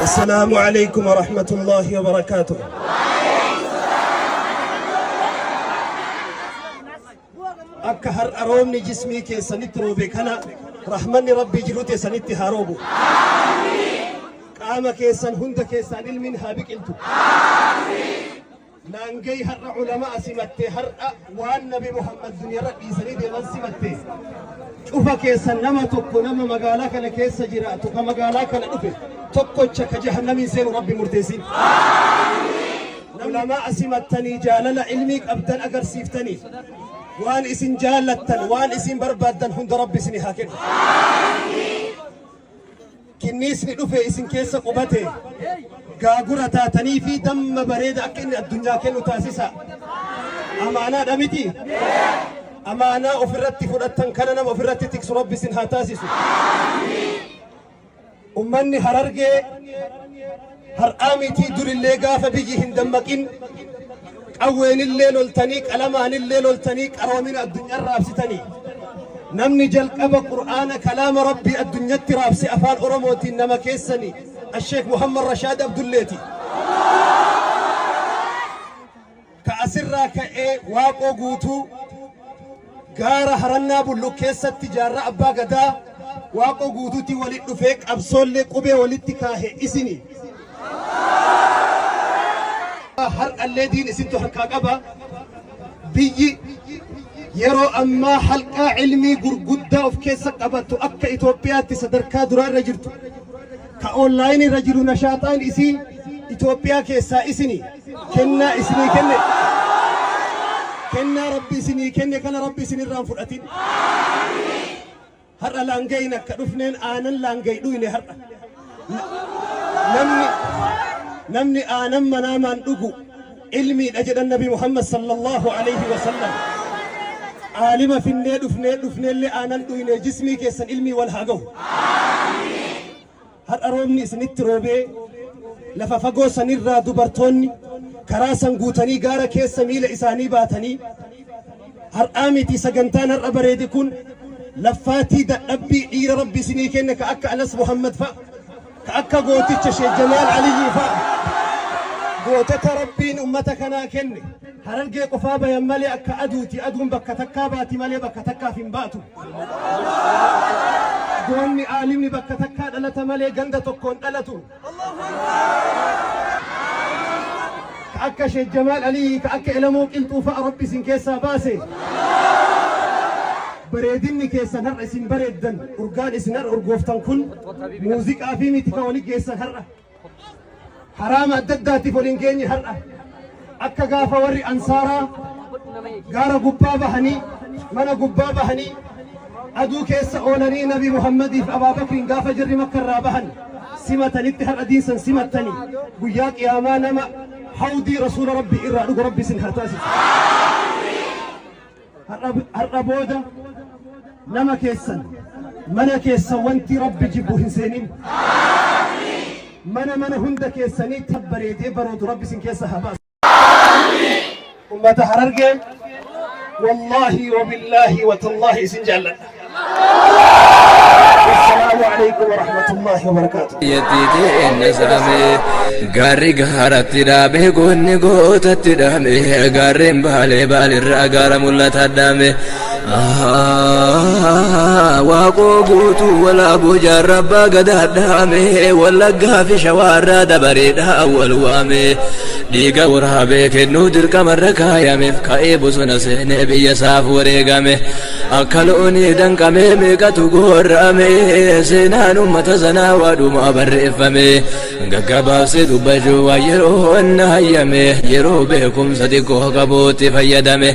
Assalaamu alaikum warahmatullahi wabarakaatuh. Akka har'a roobni jismii keessanitti roobe kana rahmanni Rabbii jiruu teessanitti haa roobu. Qaama keessan hunda keessaan ilmiin haa biqiltu. Laangay har'a ulama'a simatte, har'a waan Nabi Muhammad duniyarra dhiisanii deeman simatte. Cufa keessan nama tokko nama magaalaa kana keessa jiraatu ka magaalaa kana dhufe tokkocha ka jahannamiin seenu Rabbi murteessin. Ulama'a simattanii jaalala ilmii qabdan agarsiiftanii waan isin jaallattan, waan isin barbaaddan hunda Rabbi isinii haa kennu. Kinniisni dhufe isin keessa qubate gaagura taatanii fi damma bareeda akka inni addunyaa kennu taasisa. Amaanaadha miti? Amaanaa ofirratti fudhattan kana nama ofirratti tiksu Rabbi isin haa taasisu. Ummanni Harargee har'aa mitii, durillee gaafa biyyi hin dammaqin qawweenillee loltanii, qalamaanillee loltanii, qaroomina addunyaa raabsitanii. Namni jalqaba Qur'aana kalaama Rabbii addunyatti raabse afaan Oromootiin nama keessanii Asheek Muhammad Rashaad Abdulleeti. Ka asirraa ka'ee Waaqoo Guutuu gaara Harannaa Bulluq keessatti jaarraa abbaa gadaa Waaqoo Guutuutti walitti dhufee qabsoollee qubee walitti kaahe isini. Har'allee diin isintu harkaa qaba. Biyyi yeroo ammaa halqaa ilmii gurguddaa of keessa qabattu akka Itoophiyaatti sadarkaa duraa irra jirtu. Ka onlaayinii irra jiru nashaaxaan isii Itoophiyaa keessaa isini kennaa isinii kenne. Kennaa Rabbi isinii kenne kana Rabbi isinirraa hin fudhatin. Har'a laangayin akka dhufneen aanan laangay dhuyne har'a. Namni aanan manaamaan dhugu ilmiidha jedhan Nabi Muhammad sallallahu alaihi wasallam. Aalima finnee dhufnee dhufneellee aanan dhuyne, jismii keessan ilmii wal haa gahu. Har'a roobni isinitti roobee lafa fagoo sanirraa dubartoonni karaa san guutanii gaara keessa miila isaanii baatanii har'aa miti, sagantaan har'a bareede kun laffaatii dadhabbii dhiira Rabbi isinii kenne ka akka Anas Muhammad fa'a, ka akka gooticha Sheekh Jamaal Aliyyii fa'a, gootota Rabbiin ummata kanaa kenne. Harargee qofaa bayan malee akka aduuti, aduun bakka takkaa baati malee bakka takkaaf hin baatu. Goonni aalimni bakka takkaa dhalata malee ganda tokkoon dhalatu. Ka akka Sheekh Jamaal Aliyyi, ka akka Elamoo Qilxuu fa'a Rabbi isin keessaa baase. Bareedinni keessan har'a isin bareeddan, urgaan isin har'a urgooftan kun muuziqaa fi miti ka wali geessan har'a. Haraama adda addaatiif waliin geenye har'a. Akka gaafa warri ansaaraa gaara gubbaa bahanii, mana gubbaa bahanii, aduu keessa oolanii Nabi Muhammadiif Abaabakriin gaafa jirri Makka irraa bahan simatanitti har'a diinsan simattanii guyyaa qiyaamaa nama hawdii Rasuula Rabbii irraa dhugu Rabbi isin haa taasisu. Har'a booda nama keessan, mana keessan wanti Rabbi jibbu hin seenin. Mana hunda keessaniitti bareedee baroodu Rabbi isin keessa haa baasu. Ummata Harargee, wallaahi wabillaahi watallaahi isin jaalladha. Assalaamu alaikum warahmatullaahi wabarakaatuh. Gaarri gaaratti dhaame, goonni gootatti dhaame, gaarreen Baalee Baalirraa gaara mul'ata dhaame. Waaqoo Guutuu, Walaabuu, jaarraa abbaa gadaa dhaame, Wallaggaa fi Shawaarraa dabareedha wal waame. Dhiiga waraabee kennuu dirqamarra kaayameef ka'ee bosona seenee biyya isaaf wareegame. Akka loonii danqamee meeqatu gorra'ame, seenaan uummata sanaa waadhuma barreeffame. Gaggabaabsee dubbachuu waan yeroo na hayyame, yeroo beekumsa xiqqoo qabuutti fayyadame.